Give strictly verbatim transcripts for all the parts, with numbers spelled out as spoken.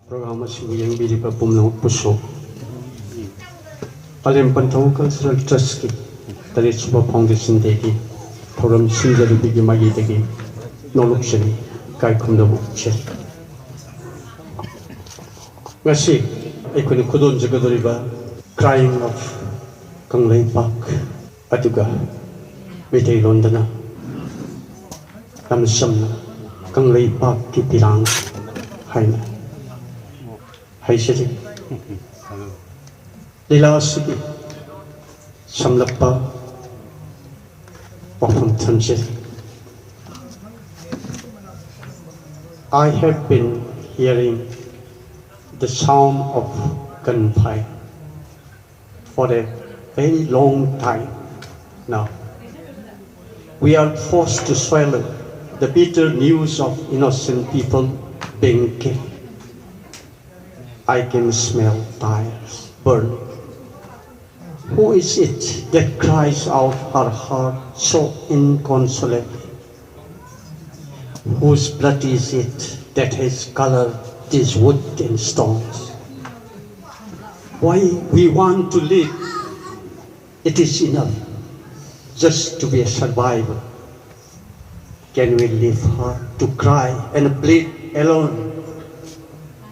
Programme ꯑꯁꯤꯕꯨ ꯌꯦꯡꯕꯤꯔꯤꯕ ꯄꯨꯝꯅꯃꯛꯄꯨꯁꯨ ꯑꯂꯦꯝ ꯄꯟꯊꯧ cultural ꯇ꯭ꯔꯁꯀꯤ ꯇꯔꯦꯠꯁꯨꯕ foundation ꯗꯦꯒꯤ ꯊꯧꯔꯝ ꯁꯤꯟꯖꯔꯤꯕꯒꯤ ꯃꯥꯏꯀꯩꯗꯒꯤ ꯅꯣꯂꯨꯛꯆꯔꯤ, ꯏꯀꯥꯏ ꯈꯨꯝꯅꯕ ꯎꯠꯆꯔꯤ꯫ ꯉꯁꯤ ꯑꯩꯈꯣꯏꯅ ꯈꯨꯗꯣꯜꯖꯒꯗꯧꯔꯤꯕ Crying of ꯀꯪꯂꯩꯄꯥꯛ ꯑꯗꯨꯒ ꯃꯩꯇꯩꯂꯣꯟꯗꯅ ꯌꯥꯝꯅ ꯆꯝꯅ ꯀꯪꯂꯩꯄꯥꯛꯀꯤ ꯄꯤꯔꯥꯡ ꯍꯥꯏꯅ ꯍꯥꯏꯖꯔꯤ꯫ ꯂꯤꯂꯥ ꯑꯁꯤꯒꯤ ꯁꯝꯂꯞꯄ ꯋꯥꯐꯝ ꯊꯝꯖꯔꯤ꯫ I have been hearing the sound of gunfire for a very long time now. We are forced to swallow the bitter news of innocent people being killed. I can smell tires burning. Who is it that cries out her heart so inconsolably? Whose blood is it that has colored these wood and stones? Why we want to live? It is enough just to be a survivor. Can we leave her to cry and bleed alone?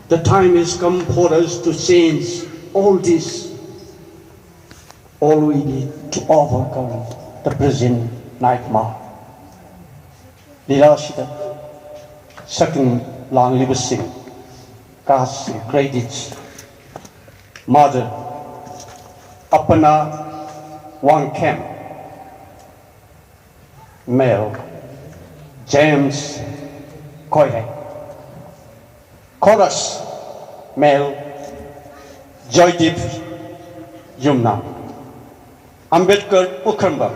The time has come for us to change all this. All we need to overcome the present nightmare. ꯂꯤꯂꯥꯁꯤꯗ ꯁꯛꯇꯝ ꯂꯥꯡꯂꯤꯕꯁꯤꯡ cast credits: Mother Apana Wangkhem, male James Koireng, chorus, male Joydeep Yumnam, Ambedkar Ukhrambam,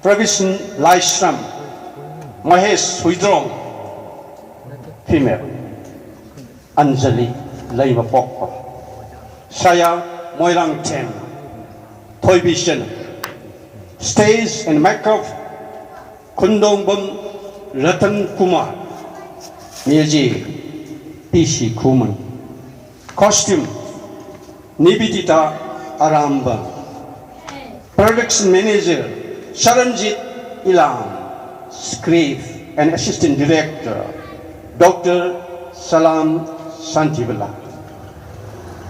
Pravison Laishram, Mahesh Huidrong, female, Anjali Leimapokpa, Saya Moirangthem, Thoibichan, stage and makeup, Khundongbam Ratan Kumar, music, P. T C Khuman. Costume, Nivedita Arambam. Production manager, Charanjit Ilam. Script and assistant director, Doctor Salam Santibala.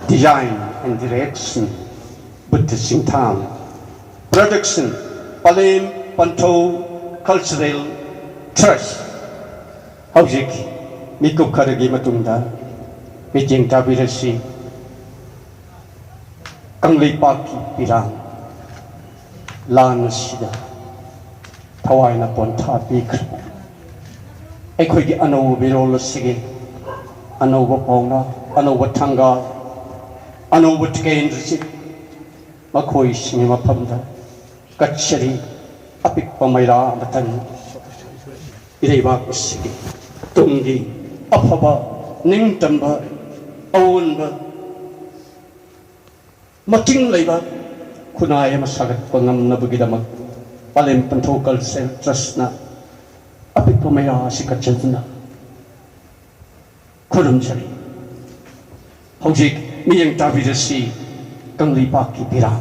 Design and direction, Buddha Singh Tham. Production, Palem Panthou Cultural Trust. ꯍꯧꯖꯤꯛ ꯃꯤꯀꯨꯞ ꯈꯔꯒꯤ ꯃꯇꯨꯡꯗ ꯃꯤꯠꯌꯦꯡ ꯇꯥꯕꯤꯔꯁꯤ꯫ ꯀꯪꯂꯩꯄꯥꯛꯀꯤ ꯄꯤꯔꯥꯡ ꯂꯥꯟ ꯑꯁꯤꯗ ꯊꯋꯥꯏꯅ ꯄꯣꯟꯊꯥ ꯄꯤꯈ꯭ꯔꯕ ꯑꯩꯈꯣꯏꯒꯤ ꯑꯅꯧꯕ ꯃꯤꯔꯣꯜ ꯑꯁꯤꯒꯤ ꯑꯅꯧꯕ ꯄꯥꯎꯅ, ꯑꯅꯧꯕ ꯊꯪꯒꯥꯜ, ꯑꯅꯧꯕ ꯀꯦꯟꯗ꯭ꯔꯁꯤ ꯃꯈꯣꯏꯁꯤꯡꯒꯤ ꯃꯐꯝꯗ ꯀꯠꯆꯔꯤ꯫ ꯑꯄꯤꯛꯄ ꯃꯩꯔꯥ ꯑꯃꯇꯪ ꯏꯔꯩꯕꯥꯛ ꯑꯁꯤꯒꯤ ꯇꯨꯡꯒꯤ ꯑꯐꯕ, ꯅꯤꯡꯇꯝꯕ, ꯑꯑꯣꯟꯕ, ꯃꯇꯤꯡ ꯂꯩꯕ ꯈꯨꯟꯅꯥꯏ ꯑꯃ ꯁꯥꯒꯠꯄ ꯉꯝꯅꯕꯒꯤꯗꯃꯛ ꯄꯥꯂꯦꯝ ꯄꯟꯊꯧ ꯀꯜꯆꯔꯦꯜ ꯇ꯭ꯔꯁꯅ ꯑꯄꯤꯛꯄ ꯃꯩꯔꯥ ꯑꯁꯤ ꯀꯠꯆꯗꯨꯅ ꯈꯨꯔꯨꯝꯖꯔꯤ꯫ ꯍꯧꯖꯤꯛ ꯃꯤꯠꯌꯦꯡ ꯇꯥꯕꯤꯔꯁꯤ ꯀꯪꯂꯩꯄꯥꯛꯀꯤ ꯄꯤꯔꯥꯡ꯫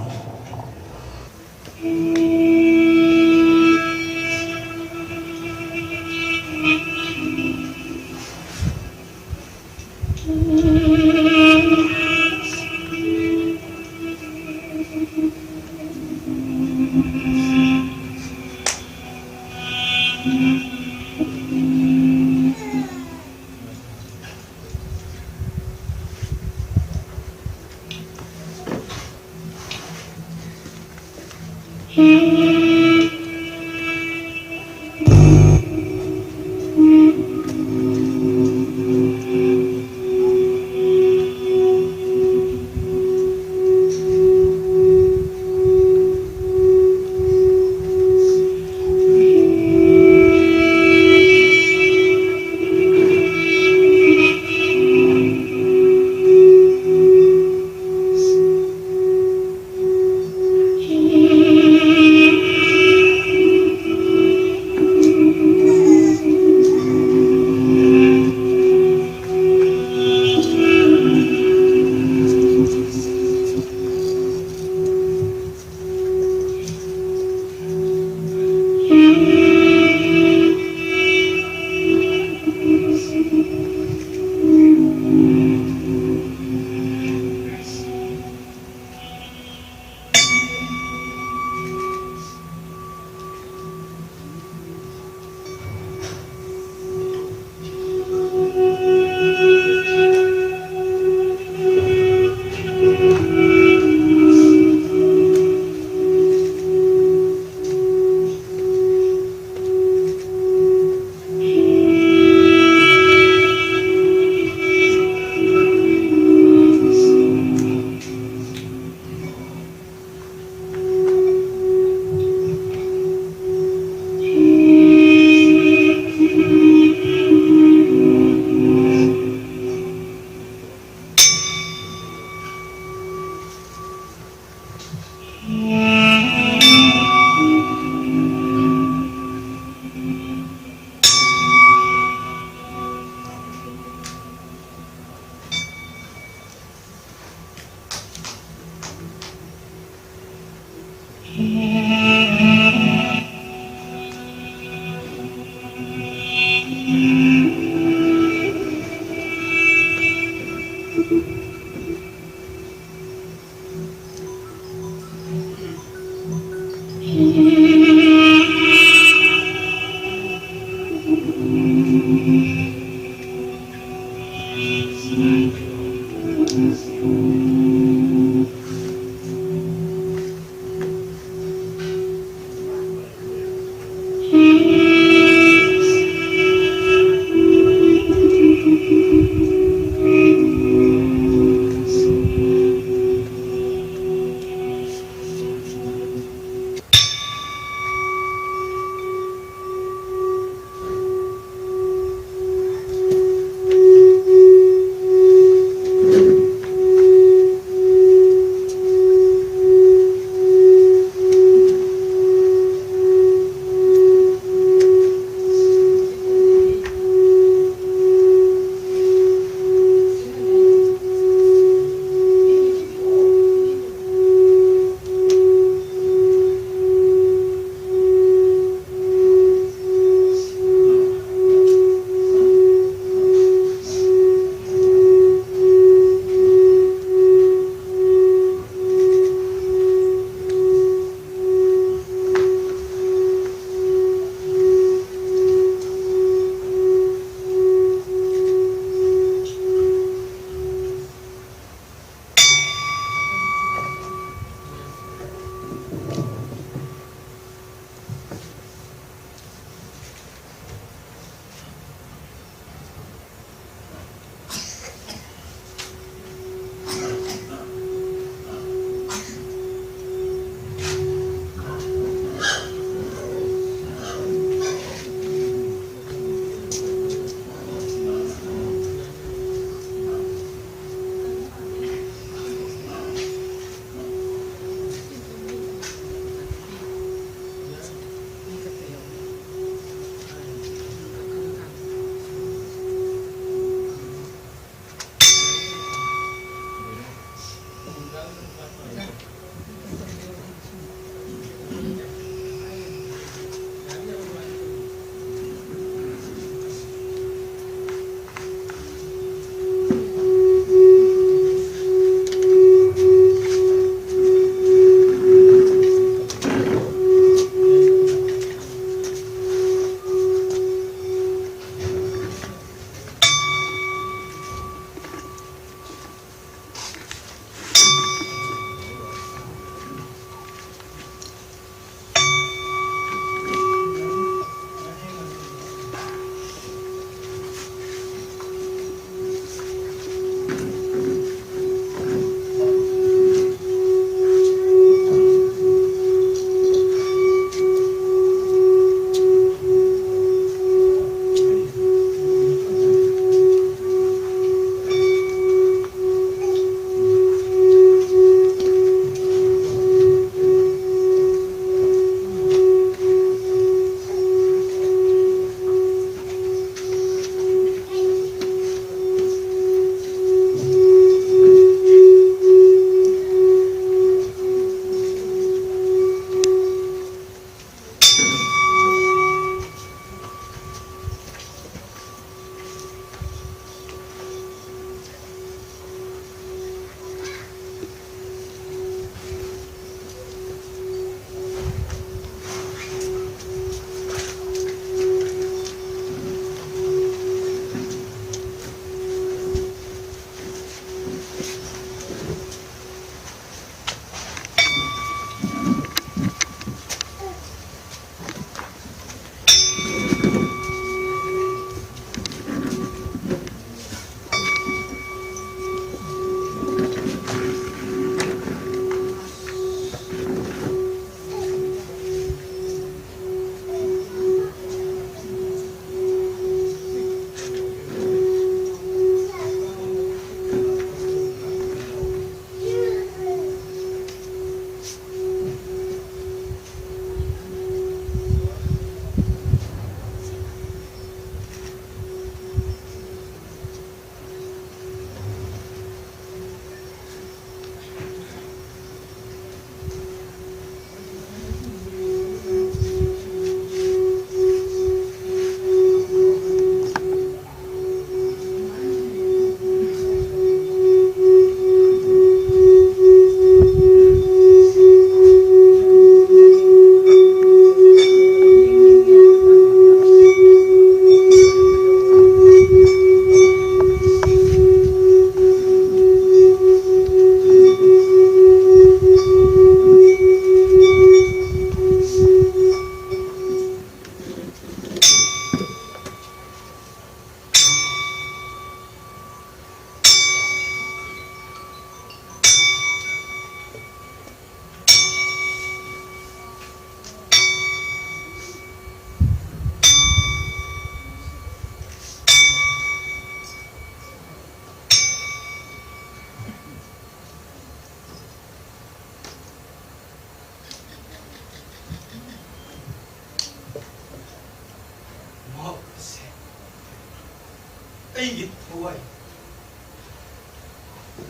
ꯑꯩꯒꯤ ꯊꯋꯥꯏ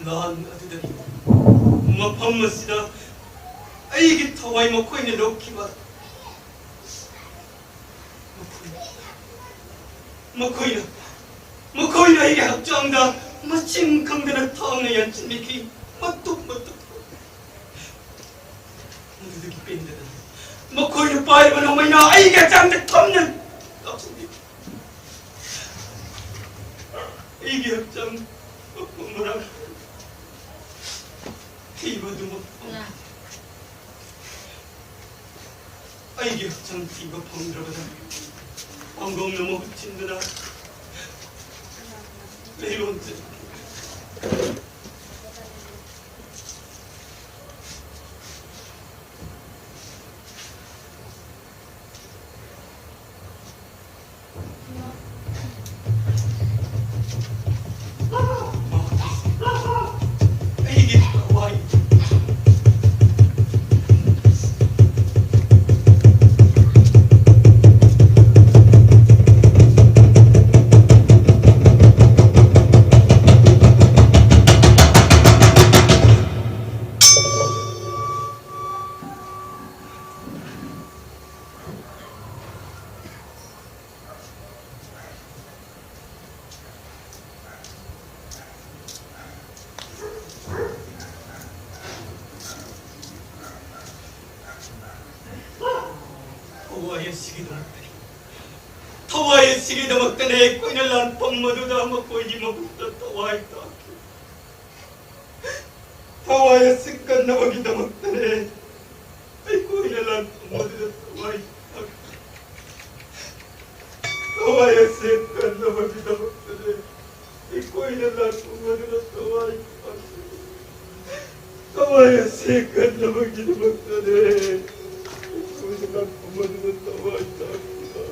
ꯂꯥꯟ ꯑꯗꯨꯗꯒꯤ ꯃꯐꯝ ꯑꯁꯤꯗ ꯑꯩꯒꯤ ꯊꯋꯥꯏ ꯃꯈꯣꯏꯅ ꯂꯧꯈꯤꯕ꯫ ꯃꯈꯣꯏꯅ, ꯃꯈꯣꯏꯅ, ꯃꯈꯣꯏꯅ ꯑꯩꯒꯤ ꯍꯛꯆꯥꯡꯗ ꯃꯁꯤꯡ ꯈꯪꯗꯅ ꯊꯥꯡꯅ ꯌꯥꯟꯁꯤꯟꯕꯤꯈꯤ, ꯃꯇꯨꯞ ꯃꯇꯨꯞ꯫ ꯃꯗꯨꯗꯒꯤ ꯄꯦꯟꯗꯅ ꯃꯈꯣꯏꯅ ꯄꯥꯏꯔꯤꯕ ꯅꯣꯡꯃꯩꯅ ꯑꯩꯒꯤ ꯍꯛꯆꯥꯡꯗ ꯊꯝꯅ ꯀꯥꯞꯁꯤꯟꯈꯤ꯫ ꯑꯩꯒꯤ ꯍꯛꯆꯥꯡ ꯃꯄꯨꯝ ꯃꯔꯥꯡ ꯊꯤꯕ ꯑꯗꯨꯃꯛ ꯐꯪꯈꯤ꯫ ꯑꯩꯒꯤ ꯍꯛꯆꯥꯡ ꯊꯤꯕ ꯐꯪꯗ꯭ꯔꯕꯗ ꯄꯥꯡꯒꯣꯝꯅ ꯃꯍꯨꯠ ꯁꯤꯟꯗꯨꯅ ꯂꯩꯔꯣꯟ ꯆꯠꯈꯤ꯫ ꯑꯩꯒꯤ ꯊꯋꯥꯏ꯫ ꯊꯋꯥꯏ ꯑꯁꯤꯒꯤꯗꯃꯛꯇꯅꯤ꯫ ꯊꯋꯥꯏ ꯑꯁꯤꯒꯤꯗꯃꯛꯇꯅꯦ ꯑꯩꯈꯣꯏꯅ ꯂꯥꯟꯐꯝ ꯑꯗꯨꯗ ꯃꯈꯣꯏꯒꯤ ꯃꯍꯨꯠꯇ ꯊꯋꯥꯏ ꯇꯥꯈꯤ꯫ ꯊꯋꯥꯏ ꯑꯁꯤ ꯀꯟꯅꯕꯒꯤꯗꯃꯛꯇꯅꯦ ꯑꯩꯈꯣꯏꯅ ꯂꯥꯟꯐꯝ ꯑꯗꯨꯗ ꯊꯋꯥꯏ ꯇꯥꯈꯤ꯫ ꯊꯋꯥꯏ ꯑꯁꯤ ꯀꯟꯅꯕꯒꯤꯗꯃꯛꯇꯅꯦ ꯑꯩꯈꯣꯏꯅ ꯂꯥꯟꯐꯝ ꯑꯗꯨꯗ ꯊꯋꯥꯏ ꯇꯥꯈꯤ꯫ ꯊꯋꯥꯏ ꯑꯁꯤ ꯀꯟꯅꯕꯒꯤꯗꯃꯛꯇꯅꯦ ꯑꯩꯈꯣꯏꯅ ꯂꯥꯟꯐꯝ ꯑꯗꯨꯗ ꯊꯋꯥꯏ ꯇꯥꯈꯤꯕ꯫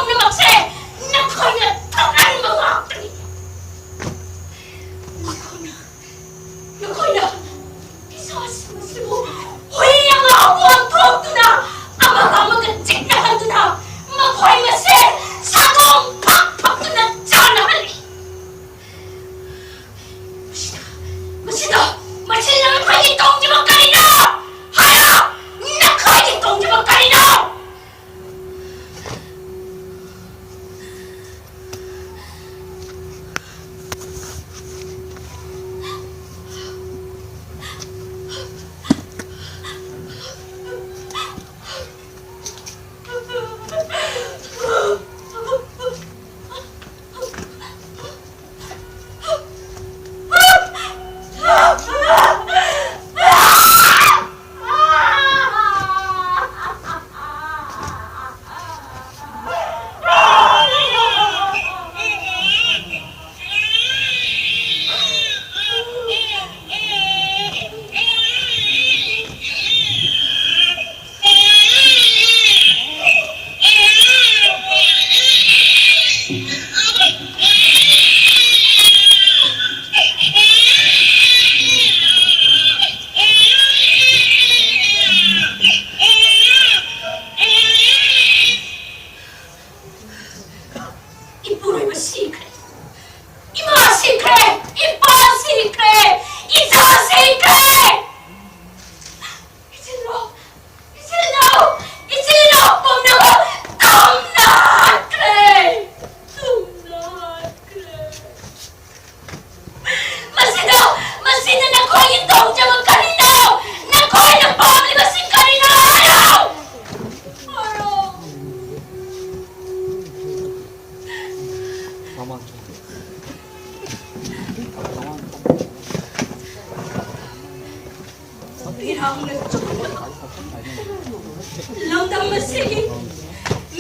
ꯄꯨꯝꯅꯃꯛꯁꯦ ꯅꯈꯣꯏꯅ ꯇꯧꯔꯝꯕ ꯉꯥꯛꯇꯅꯤ꯫ ꯅꯈꯣꯏꯅ, ꯅꯈꯣꯏꯅ ꯄꯤꯁꯥꯁꯤꯡ ꯑꯁꯤꯕꯨ ꯍꯨꯏ ꯑꯉꯥꯎꯕ ꯑꯣꯟꯊꯣꯛꯇꯨꯅ ꯑꯃꯒ ꯑꯃꯒ ꯆꯤꯛꯅꯍꯟꯗꯨꯅ ꯃꯈꯣꯏ ꯃꯁꯦꯟ ꯁꯥꯗꯣꯡ ꯐꯛ ꯐꯛꯇꯨꯅ ꯆꯥꯅꯍꯜꯂꯤ꯫ ꯃꯁꯤꯗ, ꯃꯁꯤꯗ, ꯃꯁꯤꯗ ꯅꯈꯣꯏꯒꯤ ꯇꯧꯈꯤꯕ ꯀꯔꯤꯅꯣ? ꯍꯥꯏꯔꯣ! ꯅꯈꯣꯏꯒꯤ ꯇꯧꯈꯤꯕ ꯀꯔꯤꯅꯣ? ꯏꯄꯨꯔꯣꯏꯕ ꯁꯤꯈ꯭ꯔꯦ꯫ ꯏꯃꯥ ꯁꯤꯈ꯭ꯔꯦ꯫ ꯏꯄꯥ ꯁꯤꯈ꯭ꯔꯦ꯫ ꯏꯆꯥ ꯁꯤꯈ꯭ꯔꯦ꯫ ꯏꯆꯤꯜ ꯏꯅꯥꯎ, ꯏꯆꯤꯜ ꯏꯅꯥꯎ, ꯏꯆꯤꯜ ꯏꯅꯥꯎ ꯄꯨꯝꯅꯃꯛ ꯇꯝꯅꯈ꯭ꯔꯦ꯫ ꯇꯝꯅꯈ꯭ꯔꯦ꯫ ꯃꯁꯤꯗ, ꯃꯁꯤꯗ ꯅꯈꯣꯏꯒꯤ ꯇꯧꯖꯕ ꯀꯔꯤꯅꯣ? ꯅꯈꯣꯏꯅ ꯄꯥꯝꯂꯤꯕꯁꯤ ꯀꯔꯤꯅꯣ? ꯍꯥꯏꯔꯣ! ꯍꯥꯏꯔꯣ! ꯏꯔꯥꯡꯅ ꯆꯨꯝꯕ ꯂꯝꯗꯝ ꯑꯁꯤꯒꯤ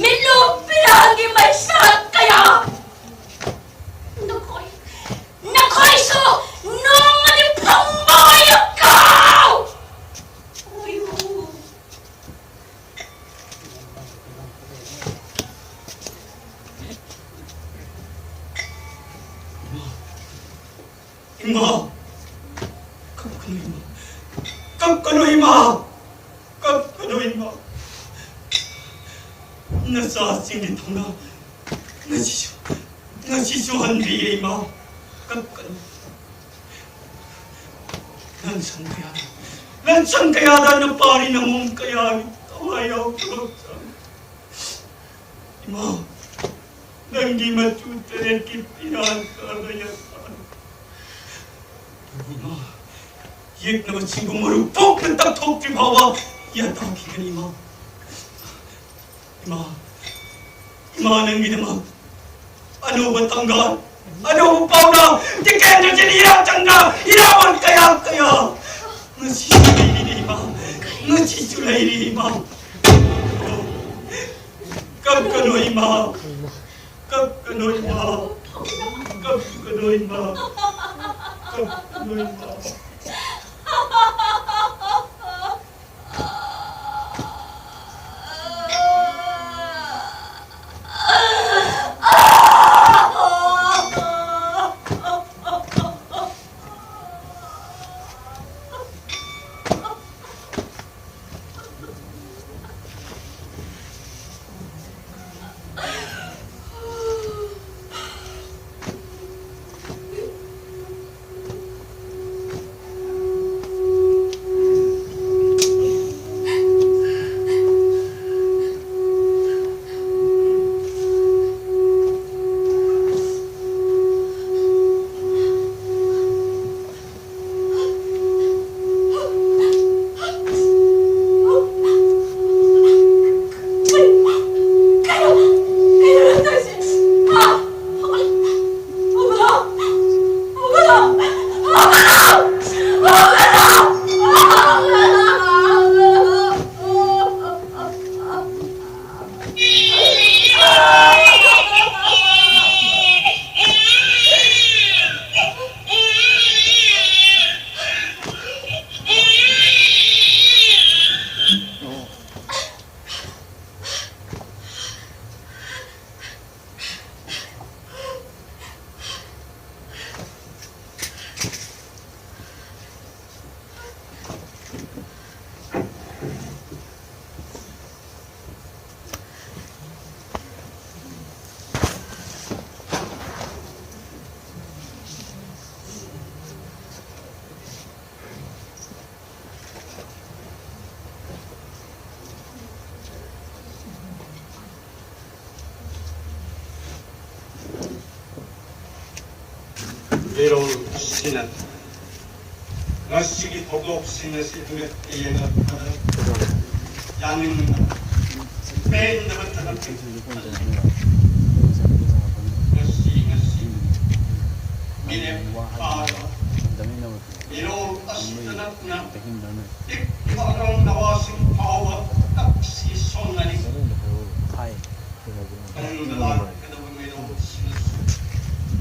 ꯃꯤꯠꯂꯨ ꯄꯤꯔꯥꯡꯒꯤ ꯃꯩꯁꯥ ꯀꯌꯥ ꯅꯈꯣꯏ, ꯅꯈꯣꯏꯁꯨ ꯅꯣꯡꯃꯗꯤ ꯐꯪꯕ ꯑꯣꯏꯌꯨꯀꯣ! ꯑꯣꯏꯌꯨ! ꯀꯞꯀꯅꯨ ꯏꯃꯥ, ꯀꯞꯀꯅꯨ ꯏꯃꯥ꯫ ꯅꯆꯥꯁꯤꯡꯒꯤ ꯊꯧꯅꯥ ꯉꯁꯤꯁꯨ, ꯉꯁꯤꯁꯨ ꯍꯟꯕꯤꯔꯦ ꯏꯃꯥ꯫ ꯀꯞꯀꯅꯨ꯫ ꯂꯟꯁꯪ ꯀꯌꯥꯗ, ꯂꯟꯁꯪ ꯀꯌꯥꯗ ꯅꯨꯄꯥꯔꯤ ꯅꯃꯣꯝ ꯀꯌꯥꯒꯤ ꯊꯋꯥꯏ ꯌꯥꯎꯈ꯭ꯔꯕ ꯏꯃꯥ, ꯅꯪꯒꯤ ꯃꯆꯨ ꯇꯔꯦꯠꯀꯤ ꯐꯤꯔꯥꯜ ꯀꯥꯗ ꯌꯥꯊꯥꯔꯦ꯫ ꯏꯃꯥ, ꯌꯦꯛꯅꯕꯁꯤꯡꯕꯨ ꯃꯔꯨ ꯄꯣꯛꯅ ꯇꯛꯊꯣꯛꯇ꯭ꯔꯤ ꯐꯥꯎꯕ ꯌꯥꯊꯥꯈꯤꯒꯅꯤ ꯏꯃꯥ꯫ ꯏꯃꯥ, ꯏꯃꯥ, ꯅꯪꯒꯤꯗꯃꯛ ꯑꯅꯧꯕ ꯊꯪꯒꯥꯜ, ꯑꯅꯧꯕ ꯄꯥꯎꯅ, ꯇꯤꯀꯦꯟꯗ꯭ꯔꯖꯤꯠ, ꯏꯔꯥꯆꯟꯗ꯭ꯔ, ꯏꯔꯥꯕꯣꯠ ꯀꯌꯥ ꯀꯌꯥ ꯉꯁꯤꯁꯨ ꯂꯩꯔꯤꯅꯦ ꯏꯃꯥ, ꯉꯁꯤꯁꯨ ꯂꯩꯔꯤ ꯏꯃꯥ꯫ ꯀꯞꯀꯅꯨ ꯏꯃꯥ, ꯀꯞꯀꯅꯨ ꯏꯃꯥ, ꯀꯞꯀꯅꯨ ꯏꯃꯥ, ꯀꯞꯀꯅꯨ ꯏꯃꯥ꯫ ꯑꯁꯤꯅ ꯉꯁꯤꯒꯤ ꯊꯧꯗꯣꯛꯁꯤꯡ ꯑꯁꯤ ꯍꯦꯟꯒꯠꯇꯦꯅ ꯌꯥꯅꯤꯡꯕ ꯄꯦꯟꯗꯕ ꯊꯕꯛꯁꯤꯡ ꯉꯁꯤ ꯉꯁꯤ ꯃꯤꯔꯦꯞ ꯐꯥꯔꯕ ꯃꯤꯔꯣꯜ ꯑꯁꯤꯗ ꯅꯠꯇꯅ ꯄꯤꯛꯂꯤꯕ ꯑꯉꯥꯡ ꯅꯋꯥꯁꯤꯡ ꯐꯥꯎꯕ ꯇꯛꯁꯤ ꯁꯣꯟꯅꯔꯤ꯫ ꯃꯅꯨꯡꯗ ꯂꯥꯛꯀꯗꯕ ꯃꯤꯔꯣꯜꯁꯤꯡꯅꯁꯨ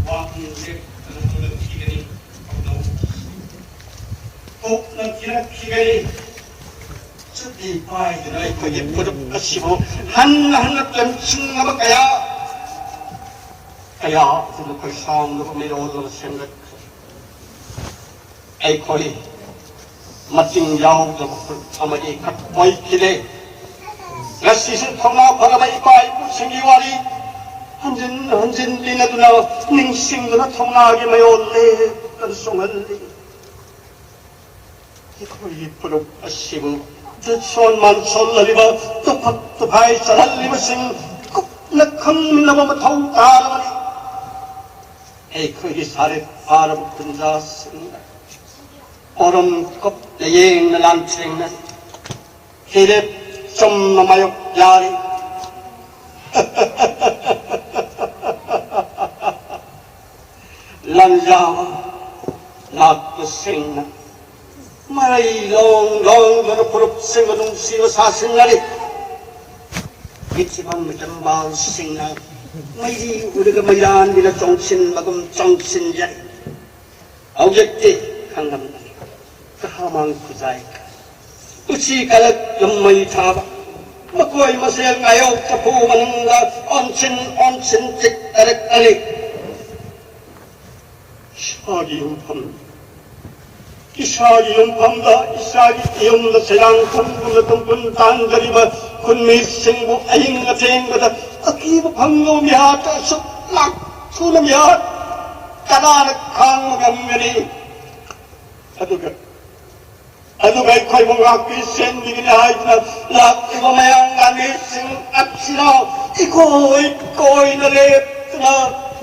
ꯋꯥꯍꯪ ꯂꯦꯞꯇꯅ ꯍꯪꯂꯛꯈꯤꯒꯅꯤ꯫ ꯊꯧꯗꯣꯛ ꯊꯣꯛꯅ ꯊꯤꯔꯛꯈꯤꯒꯅꯤ꯫ ꯆꯠꯂꯤ ꯄꯥꯏꯗꯨꯅ ꯑꯩꯈꯣꯏꯒꯤ ꯐꯨꯔꯨꯞ ꯑꯁꯤꯕꯨ ꯍꯟꯅ ꯍꯟꯅ ꯂꯝꯖꯤꯡꯅꯕ ꯀꯌꯥ ꯀꯌꯥ ꯑꯗꯨꯅ ꯑꯩꯈꯣꯏ ꯁꯥꯎꯅꯕ ꯃꯤꯔꯣꯜ ꯑꯃ ꯁꯦꯝꯒꯠꯈ꯭ꯔꯦ꯫ ꯑꯩꯈꯣꯏ ꯃꯇꯤꯡ ꯌꯥꯎꯗꯕ ꯐꯨꯔꯨꯞ ꯑꯃꯗꯤ ꯈꯛ ꯑꯣꯏꯈꯤꯗꯦ꯫ ꯉꯁꯤꯁꯨ ꯊꯧꯅꯥ ꯐꯔꯕ ꯏꯄꯥ ꯏꯄꯨꯁꯤꯡꯒꯤ ꯋꯥꯔꯤ ꯍꯟꯖꯤꯟ ꯍꯟꯖꯤꯟ ꯂꯤꯅꯗꯨꯅ ꯅꯤꯡꯁꯤꯡꯗꯨꯅ ꯊꯧꯅꯥꯒꯤ ꯃꯌꯣꯜ ꯂꯦꯞꯇꯅ ꯆꯣꯡꯍꯜꯂꯤ꯫ ꯑꯩꯈꯣꯏꯒꯤ ꯐꯨꯔꯨꯞ ꯑꯁꯤꯕꯨ ꯁꯣꯟ ꯃꯥꯟ ꯁꯣꯜꯍꯜꯂꯤꯕ, ꯇꯨꯐꯛ ꯇꯨꯐꯥꯏ ꯆꯥꯍꯜꯂꯤꯕꯁꯤꯡ ꯀꯨꯞꯅ ꯈꯪꯃꯤꯟꯅꯕ ꯃꯊꯧ ꯇꯥꯔꯕꯅꯤ꯫ ꯑꯩꯈꯣꯏꯒꯤ ꯁꯥꯔꯦ ꯐꯥꯔꯕ ꯈꯨꯟꯖꯥꯁꯤꯡꯅ ꯄꯣꯔꯝ ꯀꯨꯞꯅ ꯌꯦꯡꯅ ꯂꯥꯟꯊꯦꯡꯅꯔꯤ꯫ ꯐꯤꯔꯦꯞ ꯆꯨꯝꯅ ꯃꯥꯌꯣꯛ ꯌꯥꯔꯤ꯫ ꯂꯥꯟꯖꯥꯕ ꯂꯥꯛꯄꯁꯤꯡꯅ ꯃꯔꯩ ꯂꯣꯡ ꯂꯣꯡꯗꯨꯅ ꯐꯨꯔꯨꯞꯁꯤꯡꯕꯨ ꯅꯨꯡꯁꯤꯕ ꯁꯥꯁꯤꯟꯅꯔꯤ꯫ ꯃꯤꯠꯁꯤꯐꯝ ꯃꯤꯆꯝꯕꯥꯜꯁꯤꯡꯅ ꯃꯩꯔꯤ ꯎꯔꯒ ꯃꯩꯔꯥꯟꯕꯤꯅ ꯆꯣꯡꯁꯤꯟꯕꯒꯨꯝ ꯆꯣꯡꯁꯤꯟꯖꯔꯤ꯫ ꯍꯧꯖꯤꯛꯇꯤ ꯈꯪꯂꯝꯒꯅꯤ꯫ ꯀꯍꯥꯃꯥꯡ ꯈꯨꯖꯥꯏ, ꯎꯆꯤ ꯀꯂꯛ ꯂꯨꯝꯃꯩ ꯊꯥꯕ, ꯃꯈꯣꯏ ꯃꯁꯦꯜ ꯉꯥꯌꯣꯛ ꯆꯐꯨ ꯃꯅꯨꯡꯗ ꯑꯣꯟꯁꯤꯟ ꯑꯣꯟꯁꯤꯟ ꯆꯤꯛ ꯇꯔꯛ ꯑꯂꯤ꯫ ꯏꯁꯥꯒꯤ ꯌꯨꯝꯐꯝ, ꯏꯁꯥꯒꯤ ꯌꯨꯝꯐꯝꯗ, ꯏꯁꯥꯒꯤ ꯌꯨꯝꯗ ꯁꯩꯔꯥꯡꯐꯝꯒꯨꯝꯅ ꯇꯨꯝꯐꯝ ꯇꯥꯟꯖꯔꯤꯕ ꯈꯨꯟꯃꯤꯁꯤꯡꯕꯨ ꯑꯍꯤꯡ ꯑꯊꯦꯡꯕꯗ ꯑꯀꯤꯕ ꯐꯪꯂꯕ ꯃꯤꯍꯥꯠ ꯑꯁꯨꯛ ꯂꯥꯛ ꯊꯨꯅ ꯃꯤꯍꯥꯠ ꯀꯅꯥꯅ ꯈꯥꯡꯕ ꯉꯝꯒꯅꯤ? ꯑꯗꯨꯒ ꯑꯗꯨꯒ ꯑꯩꯈꯣꯏꯕꯨ ꯉꯥꯛꯄꯤ ꯁꯦꯟꯕꯤꯒꯅꯤ ꯍꯥꯏꯗꯨꯅ ꯂꯥꯛꯂꯤꯕ ꯃꯌꯥꯡ ꯂꯥꯟꯃꯤꯁꯤꯡ ꯑꯁꯤꯅ ꯏꯀꯣꯏ ꯀꯣꯏꯅ ꯂꯦꯞꯇꯨꯅ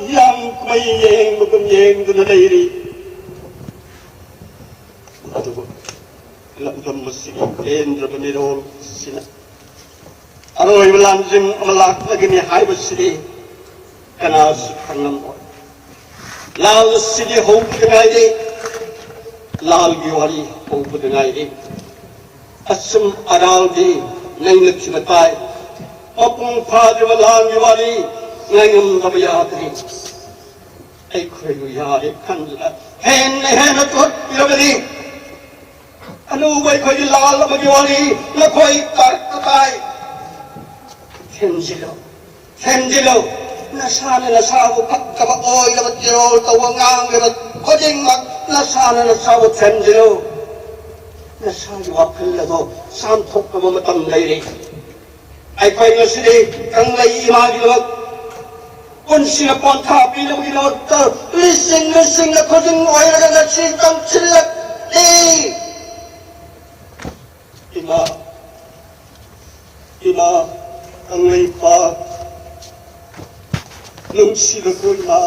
ꯌꯥꯝ ꯀꯨꯝꯍꯩ ꯌꯦꯡꯕꯒꯨꯝ ꯌꯦꯡꯗꯨꯅ ꯂꯩꯔꯤ꯫ ꯑꯗꯨꯕꯨ ꯂꯝꯗꯝ ꯑꯁꯤꯒꯤ ꯄꯦꯟꯗ꯭ꯔꯕ ꯃꯤꯔꯣꯜꯁꯤꯅ ꯑꯔꯣꯏꯕ ꯂꯥꯟꯖꯤꯡ ꯑꯃ ꯂꯥꯛꯂꯒꯅꯤ ꯍꯥꯏꯕꯁꯤꯗꯤ ꯀꯅꯥꯁꯨ ꯈꯪꯂꯝꯂꯣꯏ꯫ ꯂꯥꯜ ꯑꯁꯤꯗꯤ ꯍꯧꯕꯗ ꯉꯥꯏꯔꯤ꯫ ꯂꯥꯜꯒꯤ ꯋꯥꯔꯤ ꯍꯧꯕꯗ ꯉꯥꯏꯔꯤ꯫ ꯑꯆꯨꯝ ꯑꯔꯥꯜꯒꯤ ꯅꯩꯅꯈꯤꯕ ꯇꯥꯏ꯫ ꯃꯄꯨꯡ ꯐꯥꯗ꯭ꯔꯤꯕ ꯂꯥꯟꯒꯤ ꯋꯥꯔꯤ ꯉꯥꯏꯉꯝꯗꯕ ꯌꯥꯗ꯭ꯔꯤ꯫ ꯑꯩꯈꯣꯏꯕꯨ ꯌꯥꯔꯦ ꯈꯟꯗꯨꯅ ꯍꯦꯟꯅ ꯍꯦꯟꯅ ꯊꯣꯠꯄꯤꯔꯕꯗꯤ ꯑꯅꯧꯕ ꯑꯩꯈꯣꯏꯒꯤ ꯂꯥꯜ ꯑꯃꯒꯤ ꯋꯥꯔꯤ ꯅꯈꯣꯏ ꯇꯥꯔꯛꯄ ꯇꯥꯏ꯫ ꯊꯦꯝꯖꯤꯜꯂꯨ, ꯊꯦꯝꯖꯤꯜꯂꯨ꯫ ꯅꯁꯥꯅ ꯅꯁꯥꯕꯨ ꯐꯠꯇꯕ ꯑꯣꯏꯔꯕ ꯇꯦꯔꯣꯜ ꯇꯧꯕ ꯉꯥꯡꯂꯤꯕ ꯈꯨꯗꯤꯡꯃꯛ ꯅꯁꯥꯅ ꯅꯁꯥꯕꯨ ꯊꯦꯝꯖꯤꯜꯂꯨ꯫ ꯅꯁꯥꯒꯤ ꯋꯥꯈꯜ ꯑꯗꯣ ꯆꯥꯝꯊꯣꯛꯅꯕ ꯃꯇꯝ ꯂꯩꯔꯤ꯫ ꯑꯩꯈꯣꯏ ꯉꯁꯤꯗꯤ ꯀꯪꯂꯩ ꯏꯃꯥꯒꯤꯗꯃꯛ ꯄꯨꯟꯁꯤꯅ ꯄꯣꯟꯊꯥ ꯄꯤꯅꯕꯒꯤꯗꯃꯛꯇ ꯂꯤꯁꯤꯡ ꯂꯤꯁꯤꯡꯅ ꯈꯨꯖꯤꯡ ꯑꯣꯏꯔꯒ ꯉꯁꯤ ꯆꯪꯁꯤꯜꯂꯛꯂꯤ꯫ ꯏꯃꯥ, ꯏꯃꯥ, ꯀꯪꯂꯩꯄꯥꯛ, ꯅꯨꯡꯁꯤꯕ ꯏꯃꯥ,